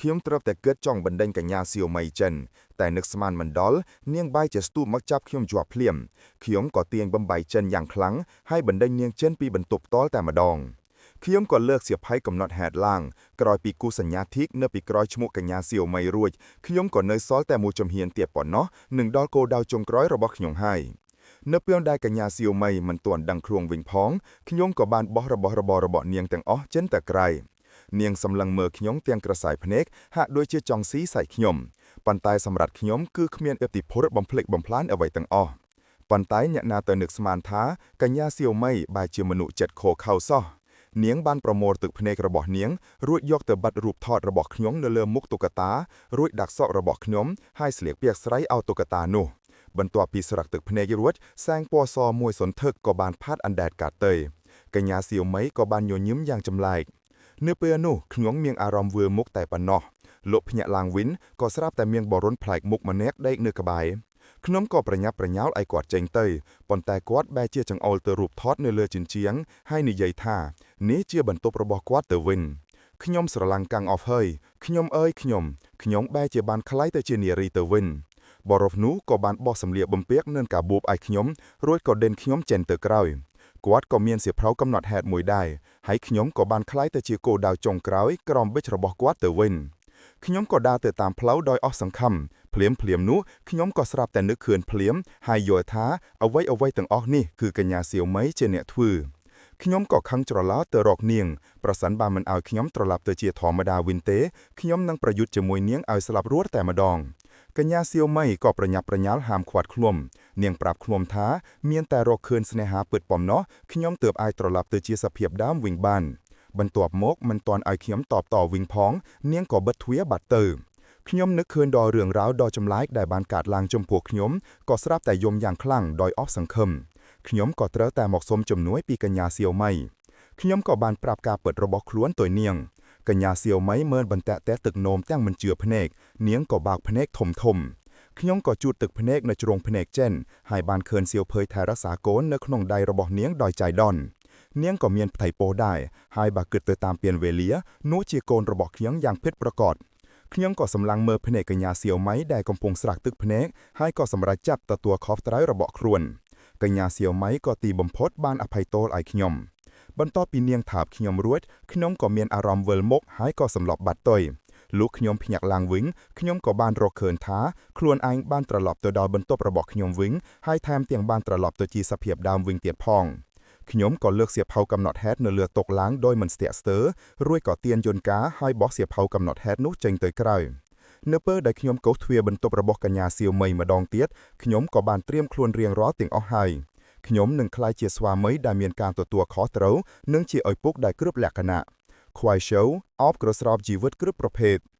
ខ្ញុំត្រូវតែគិតចង់បណ្ដេញកញ្ញាសៀវមីចិនតែនឹកស្មានមិនដល់នាងបែរជាស្ទុះមកចាប់ខ្ញុំជាប់ភ្លាមខ្ញុំក៏ទាញបំបីចិនយ៉ាងខ្លាំងហើយបណ្ដេញនាងចិនពីបន្ទប់ផ្ទាល់តែម្ដងខ្ញុំក៏លើកសៀវភៅកំណត់ហេតុឡើងក្រោយពីគូសញ្ញាធីកនៅពីក្រោយឈ្មោះកញ្ញាសៀវមីរួចខ្ញុំក៏នៅសល់តែមួយជំហានទៀតប៉ុណ្ណោះនឹងដល់គោលដៅចុងក្រោយរបស់ខ្ញុំហើយនៅពេលដែលកញ្ញាសៀវមីមិនទាន់ដឹងខ្លួនវិញផងខ្ញុំក៏បានបោះរបស់របររបស់នាងទាំងអស់ចេញទៅក្រៅនាងសម្លឹងមើលខ្ញុំទាំងក្រសែភ្នែកហាក់ដូចជាចង់ស៊ីសាច់ខ្ញុំប៉ុន្តែសម្រាប់ខ្ញុំគឺគ្មានឥទ្ធិពលបំភ្លេចបំផ្លាញអ្វីទាំងអស់ប៉ុន្តែអ្នកណាទៅនឹកស្មានថាកញ្ញាសៀវមីបែរជាមនុស្សចិត្តខខៅសោះនាងបានប្រមូលទឹកភ្នែករបស់នាងរួចយកទៅបិទរូបថតរបស់ខ្ញុំនៅលើមុខតុក្កតារួចដាក់សក់របស់ខ្ញុំហើយស្លៀកពាក់ស្រីឲ្យតុក្កតានោះបន្ទាប់ពីស្រក់ទឹកភ្នែករួចសែងពណ៌សមួយសន្ធឹកក៏បានផាត់អណ្ដែតកាត់ទៅកញ្ញាសៀវមីក៏បានញញឹមយ៉ាងចម្លែកនៅពេលនោះខ្ញុំមានអារម្មណ៍វើមុខតែប៉ុណ្ណោះលោកភ្ញាក់ឡើងវិញក៏ស្រាប់តែមានបរុនប្លែកមុខម្នាក់ដេកនៅក្បែរខ្ញុំក៏ប្រញាប់ប្រញាល់ឲ្យគាត់ចេញទៅប៉ុន្តែគាត់បែរជាចង្អុលទៅរូបថតនៅលើជញ្ជាំងហើយនិយាយថានេះជាបន្ទប់របស់គាត់ទៅវិញខ្ញុំស្រឡាំងកាំងអស់ហើយខ្ញុំអើយខ្ញុំខ្ញុំបែរជាបានក្លាយទៅជានារីទៅវិញបរិសនោះក៏បានបោះសម្លៀកបំពាក់នឹងកាបូបឲ្យខ្ញុំរួចក៏ដេញខ្ញុំចេញទៅក្រោយគាត់ក៏មានសៀវភៅកំណត់ហេតុមួយដែរហើយខ្ញុំក៏បានក្លាយទៅជាគោលដៅចុងក្រោយក្រោមប៊ិចរបស់គាត់ទៅវិញខ្ញុំក៏ដើរទៅតាមផ្លូវដោយអស់សង្ឃឹមភ្លាមភ្លាមនោះខ្ញុំក៏ស្រាប់តែនឹកឃើញភ្លាមហើយយល់ថាអ្វីអ្វីទាំងអស់នេះគឺកញ្ញាសៀវមីជាអ្នកធ្វើខ្ញុំក៏ខឹងច្រឡោទៅរកនាងប្រសិនបើមិនឲ្យខ្ញុំត្រឡប់ទៅជាធម្មតាវិញទេខ្ញុំនឹងប្រយុទ្ធជាមួយនាងឲ្យស្លាប់រត់តែម្ដងកញ្ញាសៀវមីក៏ប្រញាប់ប្រញាល់ហាមឃាត់ខ្លួននាងប្រាប់ខ្លួនថាមានតែរកឃើញស្នេហាពិតប៉ុណ្ណោះខ្ញុំទើបអាចត្រឡប់ទៅជាសភាពដើមវិញបានបន្ទាប់មកមិនទាន់ឲ្យខ្ញុំតបតវិញផងនាងក៏បិទទ្វារបាត់ទៅខ្ញុំនឹកឃើញដល់រឿងរ៉ាវដ៏ចម្លែកដែលបានកើតឡើងចំពោះខ្ញុំក៏ស្រាប់តែយំយ៉ាងខ្លាំងដោយអស់សង្ឃឹមខ្ញុំក៏ត្រូវតែមកសុំជំនួយពីកញ្ញាសៀវមីខ្ញុំក៏បានប្រាប់ការពិតរបស់ខ្លួនទៅនាងកញ្ញាសៀវមីមើលបន្តាក់តែទឹកនោមទាំងមិនជឿភ្នែកនាងក៏បើកភ្នែកធំធំខ្ញុំក៏ជូតទឹកភ្នែកនៅជ្រុងភ្នែកចិនហើយបានឃើញសៀវភើថែរក្សាកូននៅក្នុងដៃរបស់នាងដោយចៃដន្យនាងក៏មានផ្ទៃពោះដែរហើយបើគិតទៅតាមពៀនវេលានោះជាកូនរបស់ខ្ញុំយ៉ាងពិតប្រាកដខ្ញុំក៏សម្លឹងមើលភ្នែកកញ្ញាសៀវម៉ៃដែលកំពុងស្រាក់ទឹកភ្នែកហើយក៏សម្រេចចាប់ទទួលខុសត្រូវរបស់ខ្លួនកញ្ញាសៀវម៉ៃក៏ទីបំផុតបានអភ័យទោសឲ្យខ្ញុំបន្ទាប់ពីនាងថាបខ្ញុំរួចខ្ញុំក៏មានអារម្មណ៍វិលមុខហើយក៏សម្លប់បាត់ទៅលុះខ្ញុំភ្ញាក់ឡើងវិញខ្ញុំក៏បានរកឃើញថាខ្លួនឯងបានត្រឡប់ទៅដល់បន្ទប់របស់ខ្ញុំវិញហើយថែមទាំងបានត្រឡប់ទៅជាសភាពដើមវិញទៀតផងខ្ញុំក៏លើកសៀវភៅកំណត់ហេតុនៅលើតុឡើងដោយមិនស្ទាក់ស្ទើររួចក៏ទាញយន្តការហើយបោះសៀវភៅកំណត់ហេតុនោះចេញទៅក្រៅនៅពេលដែលខ្ញុំកោសទ្វារបន្ទប់របស់កញ្ញាសៀវមីម្ដងទៀតខ្ញុំក៏បានត្រៀមខ្លួនរៀងរាល់ទាំងអស់ហើយខ្ញុំនឹងក្លាយជាស្វាមីដែលមានការទទួលខុសត្រូវនិងជាឪពុកដែលគ្រប់លក្ខណៈខ្វៃ쇼អបក្រស្រោបជីវិតគ្រប់ប្រភេទ។